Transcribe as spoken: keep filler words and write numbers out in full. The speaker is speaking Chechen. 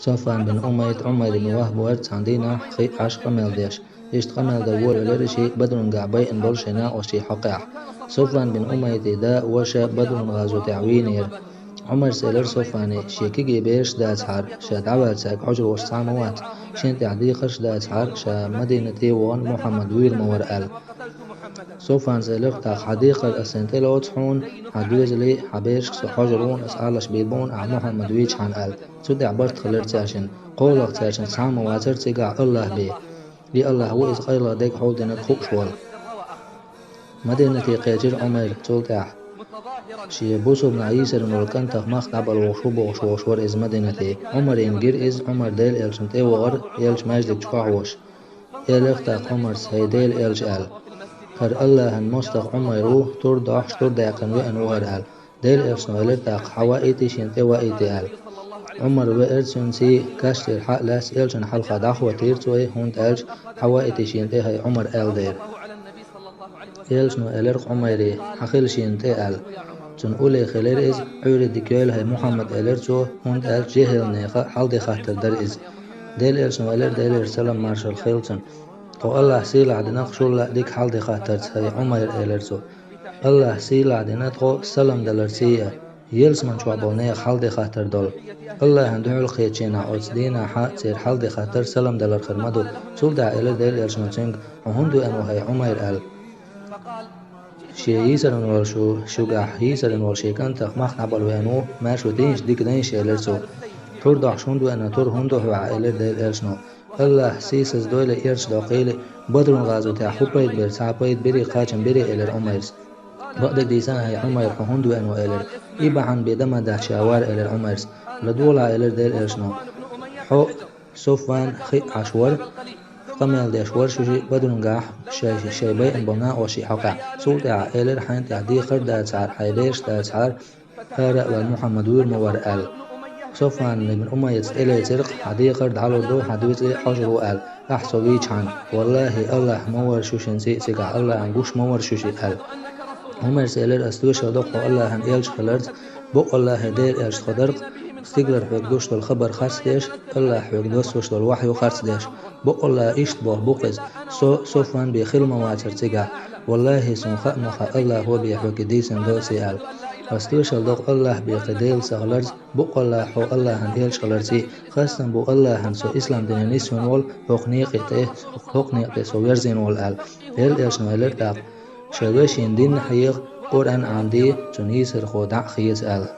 Софван бин Умайт Ӏумар ибн Вахб вара цхьана дийнахь хиъ Ӏаш къамел деш. Иштта къамел дан волавелира шиъ Бадрангахь байина болу шайн накъостий хьокъехь. Софван бин Умайти да а, ваша Бадран гӀазотехь вийнера. Ӏумарс элира Софване, шен кегий бераш дацахьара, ша дӀаваьлла цаьрга хьожур волуш цхьа а ма вац, шена тӀехь декхарш дацахьара, ша Мадинате а вахана Мухьаммад вуьйр ма вара аьлла. Софванас элира тӀаккха: «Хьан декхар ас сайн тӀе лоцу хьуна, хьан доьзале а, хьан берашка со хьожур ву хьуна, ас Ӏалаш бийр бу хьуна ахьа Мухьаммад вийча хьан», аьлла. Цу тӀехь барт хилира цаьршинна, кхоалгӀа цаьршинна цхьа а ма вацара цигахь АллахӀ бен. И АллахӀ ву иза къайлаха дерг хьулдинарг хууш волу. Мадинате кхечира Ӏумар цул тӀаьхьа. Шен бусалба нах йийсарна волу кӀантах мах дӀабала вохуш ву бохуш волуш вара иза Мадинате. Ӏумарна гира иза, Ӏумар Делан элчанна тӀе а вахара, элча маьждиг чохь а волуш. Элира тӀаккха Ӏумарс: «ХӀай Делан элча», аьлла. «ХӀара АллахӀан мостагӀа Ӏумар ву, тур дохьуш, тур даьккхина веана ву хӀара», аьлла. Делан элчано элира тӀаккха: «Хьа ваийти шена тӀе ваийти», аьлла. Ӏумар веара цуьнца, каштера хьа а лаьцна, элчанна хьалха дӀахӀоттийра цо, хӀунда аьлча: «Хьа ваийти шена тӀе, хӀай Ӏумар», аьлла дера. Элчано элира Ӏумаре: «Хьа хила шена тӀе», аьлла. Цуьнан уллехь хилира иза, Ӏуьйре дика йойла, хӀай Мухьаммад, элира цо, хӀунда аьлча жехӀилнехан хьал де хаттар дара иза. Делан элчано элира, Делера салам маршалла хуьлда цунна: «Тхо АллахӀа сийлахь дина-кх шул а дика хьал де хаттарца, хӀай Ӏумар», элира цо. «АллахӀа сийлахь дина тхо салам даларций а, ялсамани чохь болу нехан хьал де хаттар долу. АллахӀана дуьхьал кхечу хенахь оцу дийнахь церан хьал де хаттар салам далар хир ма ду». Цул тӀаьхьа элира Делан элчано цуьнга: «Хьо хӀунда веана ву, хӀай Ӏумар?» аьлла. Шен йийсарна волуш ву, шуьгахь йийсарна волу шен кӀантах мах дӀабала веана ву, маьрша ву дийша, дика дайша, элира цо. «Тур дохьуш хӀунда веана, тур хӀунда дохьу хьуьхьа?» элира Делан элчано. «АллахӀ сийсаз дойла, эрча доккхийла, Бадрун гӀазотехь хӀун пайда бира, цхьа а пайда бирий, кхачам бирий?» элира Ӏумарс. «Бакъдерг дийцахь, хӀай Ӏумар, хьо хӀунда веана ву?» элира. «И бахьана бен дан ма дац ша вара», элира Ӏумарс. «ЛадогӀалахь», элира Делан элчано. Хьо Софван хиъ Ӏаш вара, къамел деш вара шу шиъ Бадрангахь шай, шайн байина болу накъостий хьокъехь. Цул тӀаьхьа элира: «Хьайна тӀехь декхар дацахьара, хьайн бераш дацахьара, ара а ваьлла Мухьаммад вуьйр ма вара», аьлла. Софван ибн Умайяс тӀелецира-кх: «Хьан декхар дӀалур ду, хьан доьзале а хьожур ву», аьлла, «ахь со вийча хьан». «ВаллахӀи, АллахӀ ма вара шу шина цӀе а цигахь, АллахӀана гуш ма вара шу шиъ», аьлла. Ӏумарс элира: «Ас тоьшалла до-кх хьо АллахӀан элча хиларца, бакъаллахӀи, Делан элча тхо дара-кх, стигалара хьоьга гуш долу хабар харцдеш, АллахӀа хьоьга доссош долу вахьйо харцдеш. Бакъалла иштта боху бу-кх иза. Со Софван бен хила ма вацара цигахь. ВаллахӀи, суна хаа ма хаьа, АллахӀо бен хьоьга дийцина доций», аьлла. «Ас тоьшалла до-кх АллахӀ бен кхин Дела ца хиларца, бакъалла хьо АллахӀан элча хиларций, хастам бу АллахӀана со ислам дине нисвина волу, хӀокху некъа тӀе, хӀокху некъа тӀе со верзийна волу», аьлла. Делан элчано элира тӀаккха: «Шайн вешина дин хьеха, Къуръан Ӏамаде, цуьнан йийсархо дӀа а хеза», аьлла.